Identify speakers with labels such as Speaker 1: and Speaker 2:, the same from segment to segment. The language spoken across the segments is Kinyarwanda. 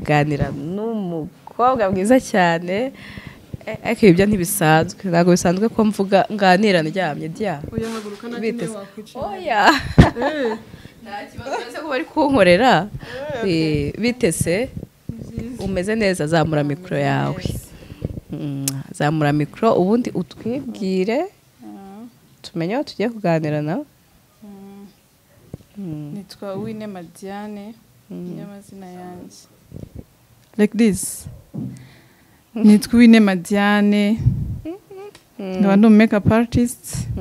Speaker 1: Kuganira n'umukobwa mwiza cyane. Ariko ibyo ntibisanzwe, ntabwo bisanzwe ko mvuga nganira ndyamye dya.
Speaker 2: Oya, haguruka, nta
Speaker 1: Bite
Speaker 2: kimwe
Speaker 1: se?
Speaker 2: wakwicara.
Speaker 1: Oya, nta kibazo, uretse ko bari kunkorera. Bite se? Umeze neza? Zamura mikoro yawe. Zamura mikoro, ubundi utwibwire, tumenye aho tugiye kuganira nawe.
Speaker 2: Nitwa Uwinema Diane, niyo amazina yanjye. Like this, nitwa Uwinema Diane, nkaba ndi umu makeup artist,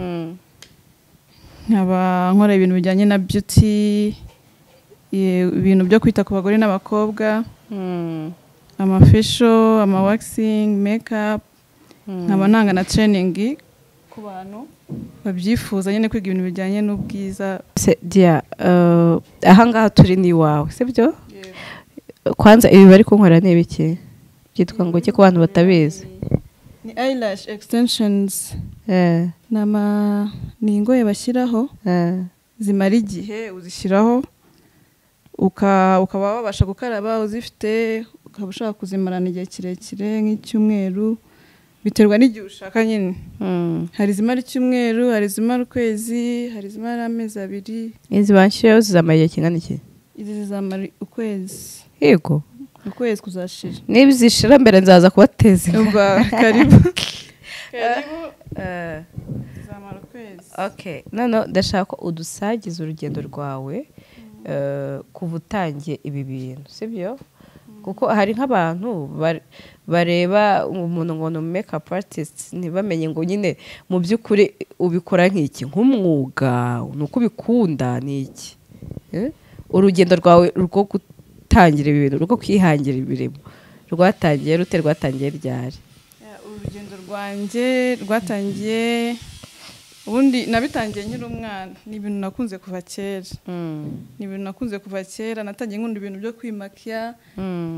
Speaker 2: nkaba nkora ibintu bijyanye na beauty, ibintu byo kwita ku bagore n'abakobwa, ama facial, ama waxing, makeup, nkaba nanga na training ku bantu babyifuza nyine kwiga ibintu bijyanye n'ubwiza.
Speaker 1: Se Dia, ahangaha turi ni iwawe, sibyo? Kwanza ibi bari kunkorera ni ibiki? Byitwa ngo iki ku bantu batabizi?
Speaker 2: Ni eyelash extensions. Ni ingohe bashyiraho zimara igihe. Uzishyiraho ukaba wabasha gukaraba uzifite, ukaba ushaka kuzimarana igihe kirekire nk'icyumweru, biterwa n'igihe ushaka nyine. Hari izimara icyumweru, hari izimara ukwezi, hari izimara amezi 2.
Speaker 1: Izi banshyiriyeho zizamara igihe kingana iki?
Speaker 2: Izi zizamara ukwezi.
Speaker 1: Yego.
Speaker 2: Ukwezi kuzashira.
Speaker 1: Niba zishira mbere nzaza kubateza inka.
Speaker 2: Ubwo karibu, karibu. Zizamara ukwezi.
Speaker 1: Okay, none ndashaka ko udusagiza urugendo rwawe kuva utangiye ibi bintu, sibyo? Kuko hari nk'abantu bareba umuntu ngo ni makeup artist, ntibamenye ngo nyine mu by'ukuri ubikora nk'iki, nk'umwuga, ni uko ubikunda, ni iki? Urugendo rwawe rwo gutangira ibi bintu, rwo kwihangira imirimo, rwatangiye rute? Rwatangiye ryari?
Speaker 2: Yeah, urugendo rwanjye rwatangiye, ubundi nabitangiye nkiri umwana. Ni ibintu nakunze kuva kera, ni ibintu nakunze kuva kera. Natangiye nkunda ibintu byo kwimakiya,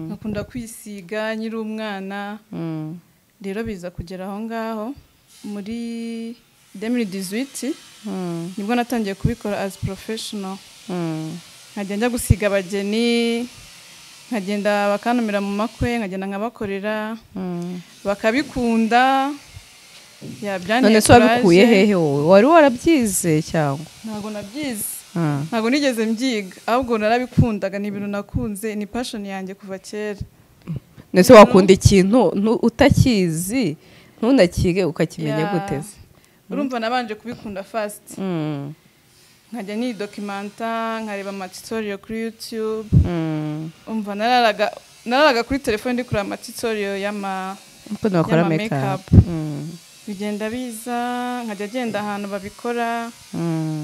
Speaker 2: nkakunda kwisiga nkiri umwana. Rero biza kugera aho ngaho muri 2018, nibwo natangiye kubikora as professional, nkajya njya gusiga abageni, nkagenda bakantumira mu makwe, nkagenda nkabakorera bakabikunda. Yeah, byanteye
Speaker 1: None se wabikuye
Speaker 2: courage.
Speaker 1: hehe? Wowe wari warabyize cyangwa?
Speaker 2: Ntabwo nabyize, ntabwo nigeze mbyiga, ahubwo narabikundaga. Ni ibintu nakunze, ni passion yanjye kuva kera.
Speaker 1: Ndetse wakunda ikintu utakizi, ntunakige, ukakimenya gute se?
Speaker 2: Urumva nabanje kubikunda first, nkajya nidocumenta, nkareba ama tutorial kuri YouTube. Umva, nararaga kuri telefone ndi kureba ama tutorial y'ama
Speaker 1: Ukuntu bakora
Speaker 2: y'ama
Speaker 1: makeup.
Speaker 2: Makeup. Bigenda biza, nkajya agenda ahantu babikora,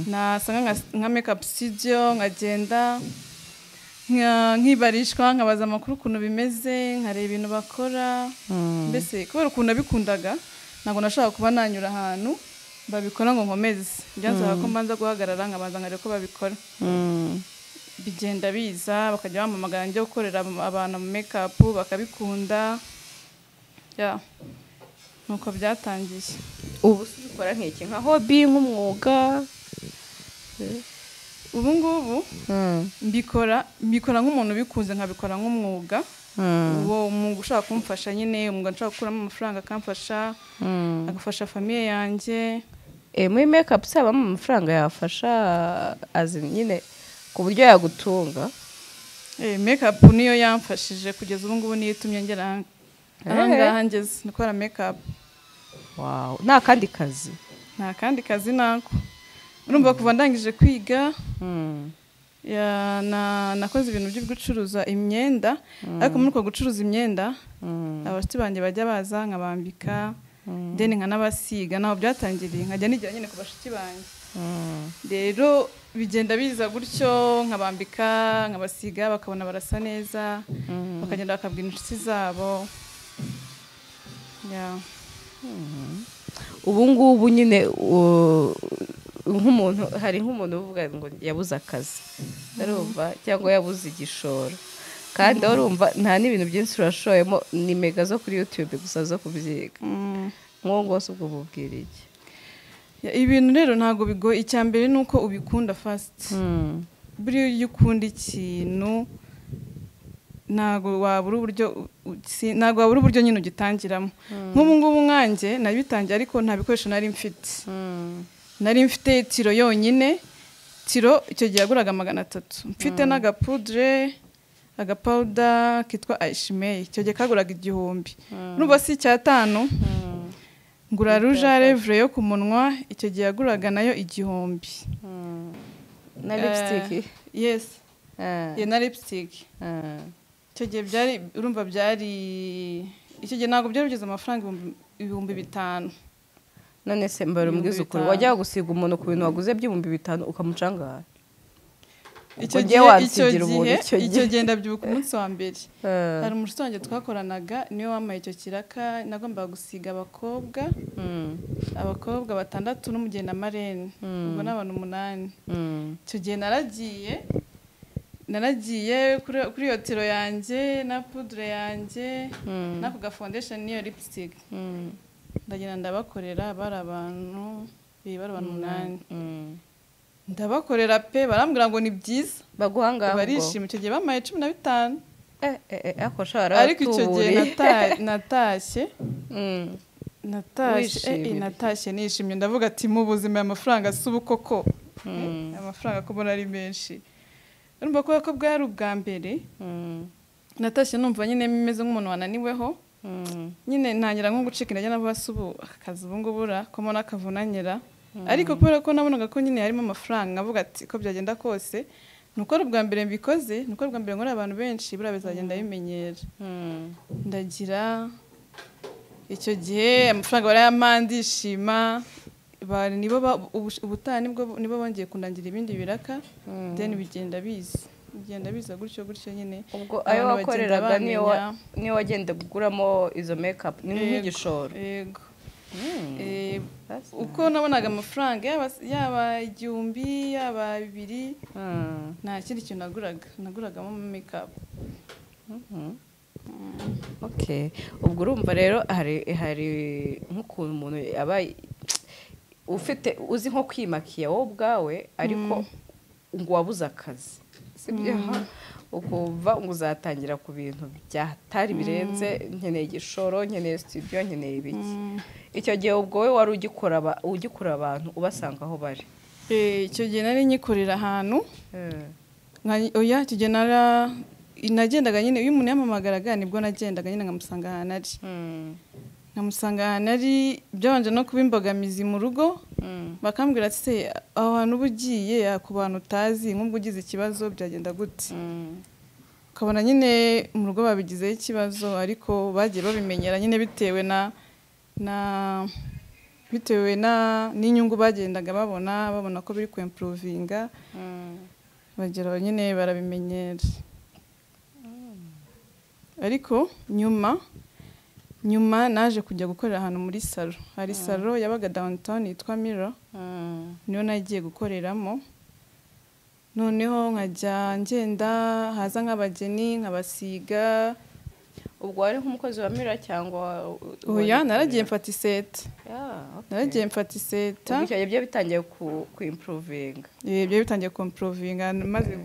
Speaker 2: nasanga nka makeup studio, nkagenda nkibarishwa, nkabaza amakuru ukuntu bimeze, nkareba ibintu bakora. Mbese kubera ukuntu nabikundaga, ntabwo nashaka kuba nanyura ahantu babikora ngo nkomeze. Byansaba ko mbanza guhagarara, nkabanza nkareba ko babikora. Bigenda biza, bakajya bampamagara njya gukorera abantu mu makeup, bakabikunda. Yeah, nuko byatangiye.
Speaker 1: Ubu se ubikora nk'iki, nka hobby, nk'umwuga?
Speaker 2: Ubu ngubu mbikora nk'umuntu ubikunze, nkabikora nk'umwuga. Uwo mwuga ushaka kumfasha nyine, umwuga nshaka gukuramo amafaranga, akamfasha, agafasha famille yanjye.
Speaker 1: Muri makeup se habamo amafaranga yafasha azi nyine ku buryo yagutunga?
Speaker 2: Makeup niyo yamfashije kugeza ubu ngubu, niyo itumye ngera aha ngaha ngeze, nikora makeup.
Speaker 1: Wow, nta kandi kazi?
Speaker 2: Nta kandi kazi nako. Urumva kuva ndangije kwiga, nakoze ibintu byo gucuruza imyenda, ariko muri uko gucuruza imyenda, abashyitsi banjye bajya baza nkabambika, then nkanabasiga. Naho byatangiriye, nkajya nigira nyine ku bashuti banjye. Rero bigenda biza gutyo, nkabambika, nkabasiga, bakabona barasa neza, bakagenda bakabwira inshuti zabo. Yeah.
Speaker 1: Ubu ngubu nyine nk'umuntu, hari nk'umuntu uvuga ngo yabuze akazi, urumva, cyangwa yabuze igishoro, kandi urumva nta n'ibintu byinshi urashoyemo, ni mega zo kuri YouTube gusa zo kubyiga. Nk'uwo nguwo se ubwo mubwira iki?
Speaker 2: Yeah, ibintu rero ntabwo bigoye. Icya mbere ni uko ubikunda first. Buriya iyo ukunda ikintu Ntabwo wabura uburyo, ntabwo wabura uburyo nyine ugitangiramo. Nk'ubu ngubu nkanjye nabitangiye ariko nta bikoresho nari mfite. Nari mfite tiro yonyine, tiro icyo gihe yaguraga 300, mfite n'agapudre, agapawuda kitwa ayishimeye, icyo gihe kaguraga 1000, urumva si 5,000. Ngura rouge à lèvres yo ku munwa, icyo gihe yaguraga nayo 1000.
Speaker 1: Na lipstick?
Speaker 2: Yes, na lipstick. Icyo gihe byari, urumva byari icyo gihe ntabwo byari bigeze amafaranga 5000.
Speaker 1: None se mbere umbwize ukuri, wajyaga gusiga umuntu ku bintu waguze by'5000 ukamucangara?
Speaker 2: Icyo gihe icyo gihe ndabyibuka umunsi wa mbere hari umushuti wanjye twakoranaga niwe wamaye icyo kiraka, nagombaga gusiga abakobwa 6 n'umugeni na marene, ubwo n'abantu 8. Icyo gihe naragiye kuri iyo tiro yanjye na pudre yanjye n'ako ga foundation n'iyo lipstick, ndagenda ndabakorera, bari abantu 8. Ndabakorera pe, barambwira ngo ni byiza,
Speaker 1: baguhanga
Speaker 2: barishima. Icyo gihe bamaye 15. Ariko icyo gihe natashye nishimye, ndavuga ati mu buzima aya mafaranga si ubu koko, amafaranga ko mbona ari menshi. Urumva ko bwari ubwa mbere natashye numva nyine meze nk'umuntu wananiweho, nyine ntangira nko gucika intege, navuga si ubu akazi ubu ngubu ko mbona kavunanyira. Ariko kubera ko nabonaga ko nyine harimo amafaranga, nkavuga ati ko byagenda kose nuko ari ubwa mbere mbikoze, nuko ari ubwa mbere nkora abantu benshi, buriya bizagenda bimenyera. Ndagira icyo gihe amafaranga barayampa ndishima, nibo ubutaha nibo bongeye kundangira ibindi biraka, then bigenda biza gutyo gutyo nyine.
Speaker 1: Ubwo ayo wakoreraga niyo wagenda kuguramo izo makeup ni nk'igishoro?
Speaker 2: Yego. Uko nabonaga amafaranga yaba 1000 yaba 2000, nta kindi kintu naguragamo makeup.
Speaker 1: Okay, ubwo urumva rero hari nk'ukuntu umuntu aba ufite uzi nko kwimakiya wowe ubwawe, ariko ngo wabuze akazi, sibyo? Ukumva ngo uzatangira ku bintu byatari birenze, nkeneye igishoro, nkeneye studio, nkeneye ibiki. Icyo gihe ubwo wowe wari ugikora abantu ubasanga aho bari?
Speaker 2: Icyo gihe nari nyikorera ahantu. Oya, icyo gihe nagendaga nyine, iyo umuntu yampamagaraga nibwo nagendaga nyine nkamusanga ahantu ari. Nkamusanga ahantu ari, byabanje no kuba imbogamizi mu rugo, bakambwira ati se aho hantu uba ugiye ku bantu utazi, nk'ubwo ugize ikibazo byagenda gute? Ukabona nyine mu rugo babigizeho ikibazo, ariko bagiye babimenyera nyine bitewe bitewe n'inyungu bagendaga babona ko biri kwimprovinga, bagera nyine barabimenyera. Ariko nyuma naje kujya gukorera ahantu muri salo, hari salo yabaga downtown yitwa Miro, niyo nagiye gukoreramo. Noneho nkajya ngenda haza nk'abageni nkabasiga.
Speaker 1: Ubwo wari nk'umukozi wa Miro cyangwa?
Speaker 2: Oya, naragiye mfata iseta. Naragiye mfata iseta.
Speaker 1: Ubwo ibyo bitangiye kuimprovinga?
Speaker 2: Ibyo bitangiye kuimprovinga, maze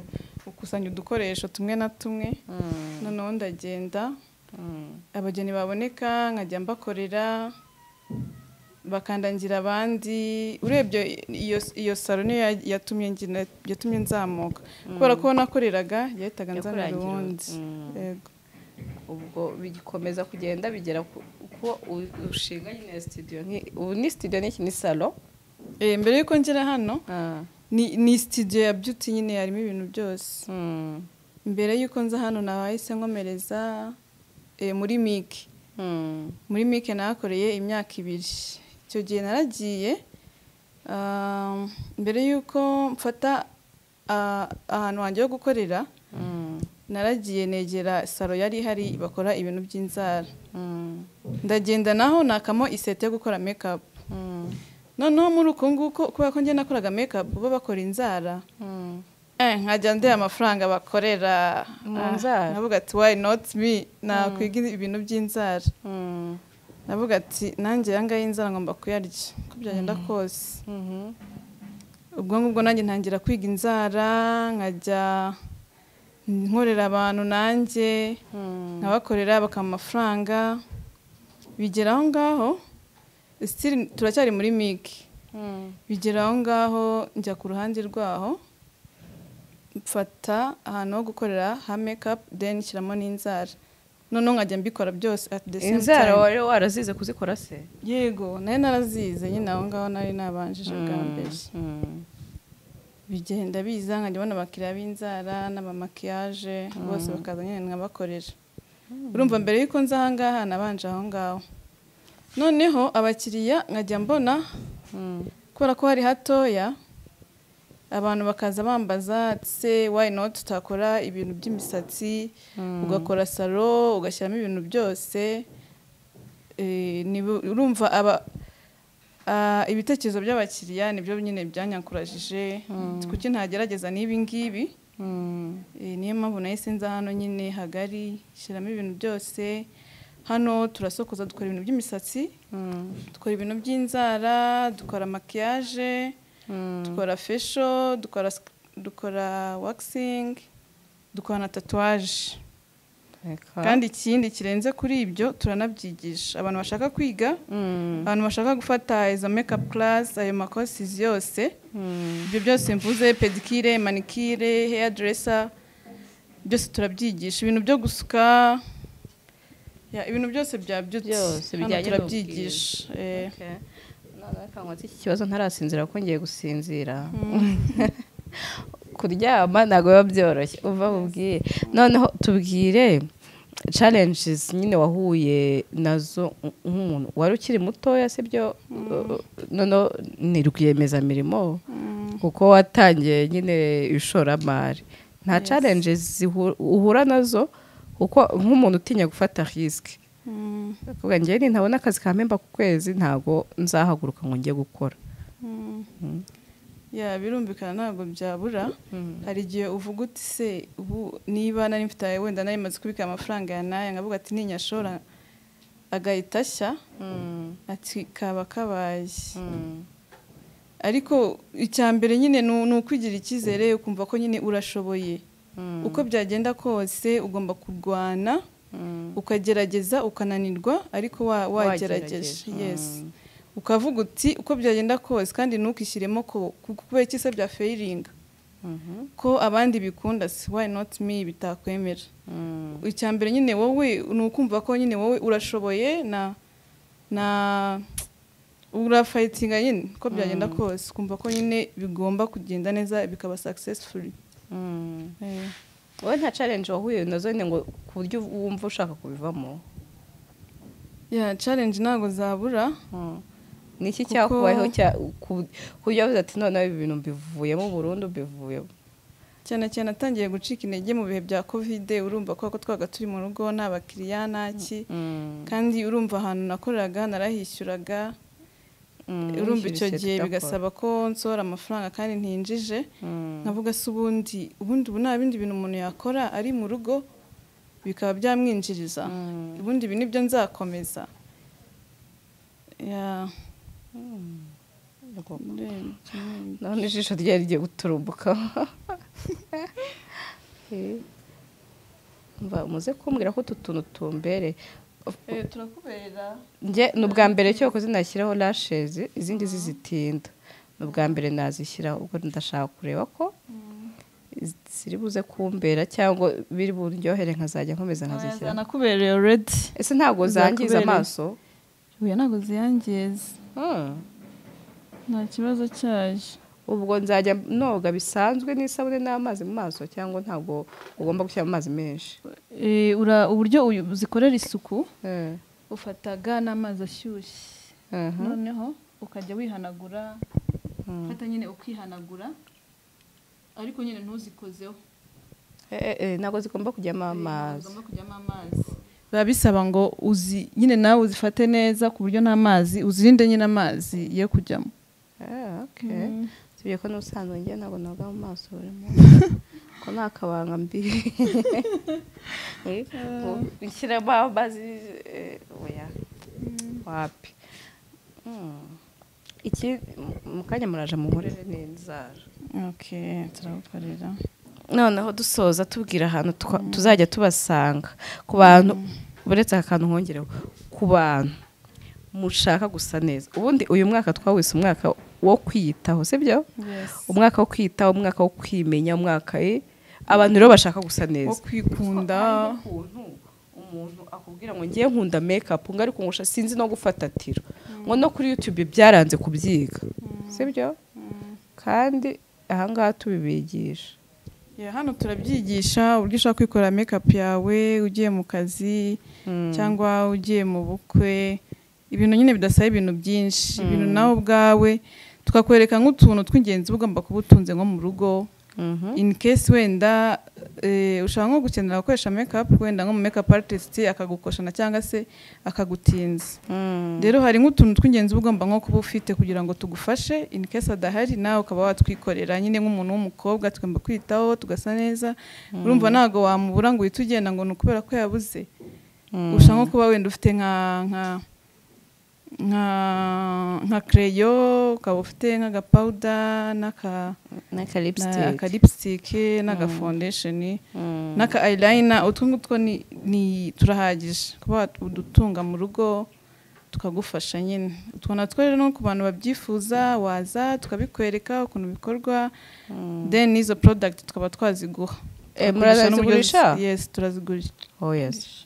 Speaker 2: gukusanya udukoresho tumwe na tumwe. Noneho ndagenda, abageni baboneka nkajya mbakorera, bakandangira abandi. Urebye iyo salo niyo yatumye nzamuka, kubera ko nakoreraga yahitaga nzanira uwundi. Yego.
Speaker 1: Ubwo bigikomeza kugenda bigera kuko ushinga nyine studio. Ubu ni studio n'iki ni salo?
Speaker 2: Mbere yuko ngera hano ni studio ya beauty nyine, harimo ibintu byose. Mbere yuko nza hano nahise nkomereza muri Mike. Muri Mike nahakoreye imyaka 2. Icyo gihe naragiye mbere yuko mfata ahantu hanjye ho gukorera, naragiye negera salo yari ihari bakora ibintu by'inzara. Ndagenda naho nakamo isete yo gukora makeup. Noneho muri uko nguko kubera ko njye nakoraga makeup bo bakora inzara, nkajya ndeba amafaranga bakorera
Speaker 1: mu nzara,
Speaker 2: navuga ati why not me, nakwiga ibintu by'inzara. Navuga ati nanjye aya ngaya inzara ngomba kuyarya uko byagenda kose. Ubwo ngubwo nanjye ntangira kwiga inzara, nkajya Nkorera abantu nanjye, nkabakorera bakampa amafaranga. Bigera aho ngaho, still turacyari muri MIC. Bigera aho ngaho njya ku ruhande rwaho, mfata ahantu ho gukorera ha makeup, then nshyiramo n'inzara, noneho nkajya mbikora byose at the same
Speaker 1: Inzara
Speaker 2: time.
Speaker 1: Wari warazize kuzikora se?
Speaker 2: Yego, nari narazize nyine, aho ngaho nari nabanjije bwa mbere. Bigenda biza, nkajya mbona abakiriya b'inzara n'abamakiyaje bose bakaza nyine nkabakorera. Urumva mbere y'uko nza aha ngaha nabanje aho ngaho, noneho abakiriya nkajya mbona, kubera ko hari hatoya, abantu bakaza bambaza se why not tutakora ibintu by'imisatsi, ugakora salon ugashyiramo ibintu byose. Urumva aba ibitekerezo by'abakiriya nibyo nyine byanyankurajije, kuki ntagerageza n'ibi ngibi? Niyo mpamvu nahise nza hano nyine hagari, shyiramo ibintu byose. Hano turasokoza, dukora ibintu by'imisatsi, dukora ibintu by'inzara, dukora maquillage, dukora facial, dukora waxing, dukora na tatouage. Kandi ikindi kirenze kuri ibyo, turanabyigisha abantu bashaka kwiga, abantu bashaka gufata izo makeup class, ayo ma courses yose, ibyo byose mvuze, pedicure, manicure, hairdresser, byose turabyigisha. Ibintu byo gusuka ya, ibintu byose bya beauty
Speaker 1: Byose
Speaker 2: hano
Speaker 1: bijyanye.
Speaker 2: turabyigisha.
Speaker 1: Okay. Noneho reka nkoze iki kibazo ntarasinzira, kuko ngiye gusinzira. Kuryama ntabwo biba byoroshye. Uva bubwiye, noneho tubwire challenges nyine wahuye nazo nk'umuntu wari ukiri mutoya, sibyo? Noneho ni rwiyemezamirimo, kuko watangiye nyine ishoramari, nta challenges uhura nazo? Kuko nk'umuntu utinya gufata risk, kuvuga njyewe nintabona akazi kampemba ku kwezi ntabwo nzahaguruka ngo njye gukora.
Speaker 2: Ya, birumvikana, ntabwo byabura. Hari igihe uvuga uti se ubu niba nari mfite, wenda nari maze kubika amafaranga ya naya, nkavuga ati ninyashora agahita ashya, ati kaba kabaye. Ariko icya mbere nyine ni ukwigira icyizere, ukumva ko nyine urashoboye. Uko byagenda kose ugomba kurwana, ukagerageza, ukananirwa, ariko wagerageje.
Speaker 1: Wagerageje.
Speaker 2: Yes, ukavuga uti uko byagenda kose, kandi ntukishyiremo ko kubera iki se bya failinga, ko abandi bikunda si why not me bitakwemera? Icya mbere nyine wowe ni ukumva ko nyine wowe urashoboye na urafightinga nyine, uko byagenda kose ukumva ko nyine bigomba kugenda neza, bikaba successful.
Speaker 1: Wowe nta challenge wahuye nazo nyine ngo ku buryo wumva ushaka kubivamo?
Speaker 2: Yeah, challenge ntabwo zabura.
Speaker 1: Ni iki
Speaker 2: Kuko-
Speaker 1: cyakubayeho ku buryo wavuze ati noneho ibi bintu mbivuyemo burundu, mbivuyemo?
Speaker 2: Cyane cyane atangiye gucika intege mu bihe bya COVID. Urumva ko twabaga turi mu rugo, nta bakiriya, nta ki, kandi urumva ahantu nakoreraga narahishyuraga. Urumva icyo gihe bigasaba ko nsohora amafaranga kandi ntinjije. Nkavuga se ubundi ubu nta bindi bintu umuntu yakora ari mu rugo bikaba byamwinjiriza? Ubundi ibi nibyo nzakomeza? Yeah, urebye.
Speaker 1: None ijisho ryari rigiye guturumbuka. Umva, muze kumbwira ko utu tuntu tumbere.
Speaker 2: Turakubera.
Speaker 1: Njye ni ubwa mbere cyokoze nashyiraho lashes, izindi zizitinda, ni ubwa mbere nazishyiraho. Ubwo ndashaka kureba ko ziri buze kumbera cyangwa biri buryohere nkazajya nkomeza nkazishyiraho.
Speaker 2: Zanakubereye already.
Speaker 1: Ese ntabwo zangiza
Speaker 2: Zakubereye.
Speaker 1: amaso?
Speaker 2: Oya, ntabwo ziyangiza. Nta kibazo cyayo.
Speaker 1: Ubwo nzajya noga bisanzwe n'isabune n'amazi mu maso, cyangwa ntabwo ugomba gushyiramo amazi menshi?
Speaker 2: Uburyo uzikorera isuku, ufataga n'amazi ashyushye, noneho ukajya wihanagura, ufata nyine ukihanagura, ariko nyine ntuzikozeho.
Speaker 1: Ntabwo zigomba kujyamo amazi?
Speaker 2: Zigomba kujyamo amazi. Biba bisaba ngo uzi nyine nawe uzifate neza ku buryo nta mazi, uzirinde nyine amazi ye kujyamo.
Speaker 1: Ah, okay. Usibye ko n'ubusanzwe njye ntabwo noga mu maso buri munsi, ko nta kabanga mbi nshyiramo amazi, oya, wapi. Iki mu kanya muraje munkorere n'inzara.
Speaker 2: Okay, turagukorera.
Speaker 1: Noneho dusoza, tubwira ahantu tuzajya tubasanga ku bantu, uretse aka kantu nkongereho, ku bantu mushaka gusa neza. Ubundi uyu mwaka twawise umwaka wo kwiyitaho, sibyo?
Speaker 2: Yes.
Speaker 1: Umwaka wo kwiyitaho, umwaka wo kwimenya, umwaka abantu rero bashaka gusa neza,
Speaker 2: Wo kwikunda.
Speaker 1: Hari n'ukuntu umuntu akubwira ngo ngiye nkunda make-up, ngo ariko ngo sinzi no gufata tiro, ngo no kuri YouTube byaranze kubyiga, sibyo? Kandi ahangaha tubibigisha.
Speaker 2: Yeah, hano turabyigisha uburyo ushobora kwikorera makeup yawe ugiye mu kazi cyangwa ugiye mu bukwe, ibintu nyine bidasaba ibintu byinshi, ibintu nawe ubwawe tukakwereka nk'utuntu tw'ingenzi uba ugomba kuba utunze nko mu rugo, in case wenda ushobora nko gukenera gukoresha makeup, wenda nko mu makeup artist akagukoshana cyangwa se akagutinza. Rero hari nk'utuntu tw'ingenzi uba ugomba nko kuba ufite kugira ngo tugufashe in case adahari, nawe ukaba watwikorera nyine. Nk'umuntu w'umukobwa tugomba kwitaho tugasa neza. Urumva ntabwo wamubura ngo uhite ugenda ngo ni ukubera ko yabuze. Ushobora nko kuba wenda ufite nka crayon, ukaba ufite nk'agapawuda n'aka
Speaker 1: n'aka lipstick.
Speaker 2: Aka lipstick n'aga foundation n'aka eyeliner. Utwo ngutwo ni turahagije kuba udutunga mu rugo, tukagufasha nyine. Utwo natwo rero no ku bantu babyifuza, waza tukabikwereka ukuntu bikorwa, then n'izo product tukaba twaziguha. Tukakugurisha n'uburyo
Speaker 1: Murazigurisha?
Speaker 2: Yes, turazigurisha.
Speaker 1: Oh yes.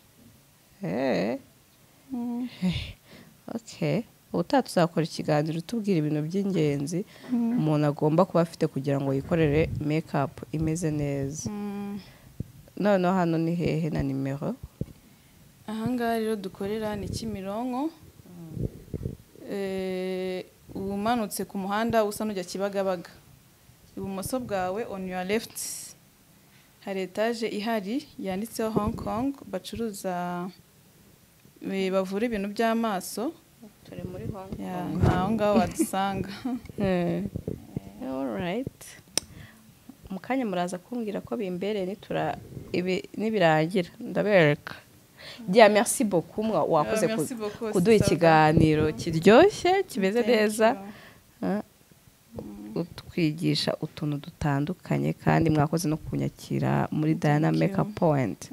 Speaker 1: Okay, ubutaha tuzakora ikiganiro tubwira ibintu by'ingenzi umuntu agomba kuba afite kugira ngo yikorere make-up imeze neza. Noneho hano ni hehe na nimero?
Speaker 2: Ahangaha rero dukorera ni Kimironko. Umanutse ku muhanda usa n'ujya Kibagabaga, ibumoso bwawe, on your left, hari etaje ihari yanditseho Hong Kong, bacuruza, bavura ibintu by'amaso.
Speaker 1: Turi muri Hong
Speaker 2: Yeah, ni aho ngaho wadusanga.
Speaker 1: Alright, mu kanya muraza kumbwira ko bimbereye. Nitura ibi nibirangira ndabereka. Dia, merci beaucoup, mwa wakoze
Speaker 2: Merci beaucoup,
Speaker 1: kuduha
Speaker 2: Sister.
Speaker 1: ikiganiro kiryoshye kimeze
Speaker 2: Thank
Speaker 1: neza.
Speaker 2: you.
Speaker 1: Utwigisha utuntu dutandukanye, kandi mwakoze no kunyakira muri Diana
Speaker 2: Thank you.
Speaker 1: Makeup Point.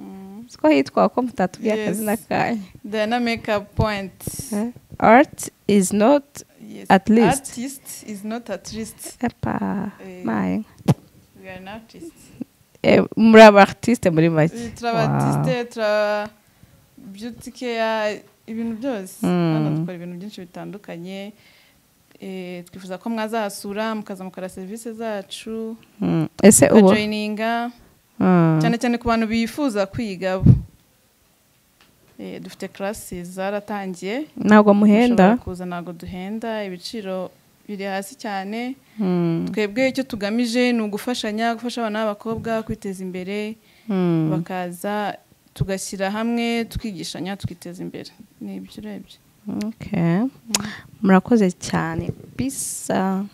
Speaker 1: Siko hitwa ko mutatubwiye
Speaker 2: Yes.
Speaker 1: akazina kanyu?
Speaker 2: Diana Makeup Point.
Speaker 1: Art is not
Speaker 2: Yes.
Speaker 1: at least.
Speaker 2: Artist is not at least.
Speaker 1: Epa maye.
Speaker 2: We are an artist.
Speaker 1: Muri aba artiste muri make.
Speaker 2: Turi aba artiste, tura beauty care, ibintu byose. Hano dukora ibintu byinshi bitandukanye. Twifuza ko mwazahasura, mukaza mukora serivisi zacu,
Speaker 1: Ese ubu
Speaker 2: mukajoyininga, cyane cyane ku bantu bifuza kwiga bo. Dufite classes zaratangiye.
Speaker 1: Ntabwo muhenda?
Speaker 2: Mushobora kuza, ntabwo duhenda, ibiciro biri hasi cyane. Twebwe icyo tugamije ni ugufashanya, gufasha abana b'abakobwa kwiteza imbere, bakaza tugashyira hamwe, tukigishanya, tukiteza imbere. Ni ibyo urebye.
Speaker 1: Okay. Murakoze cyane, bisa.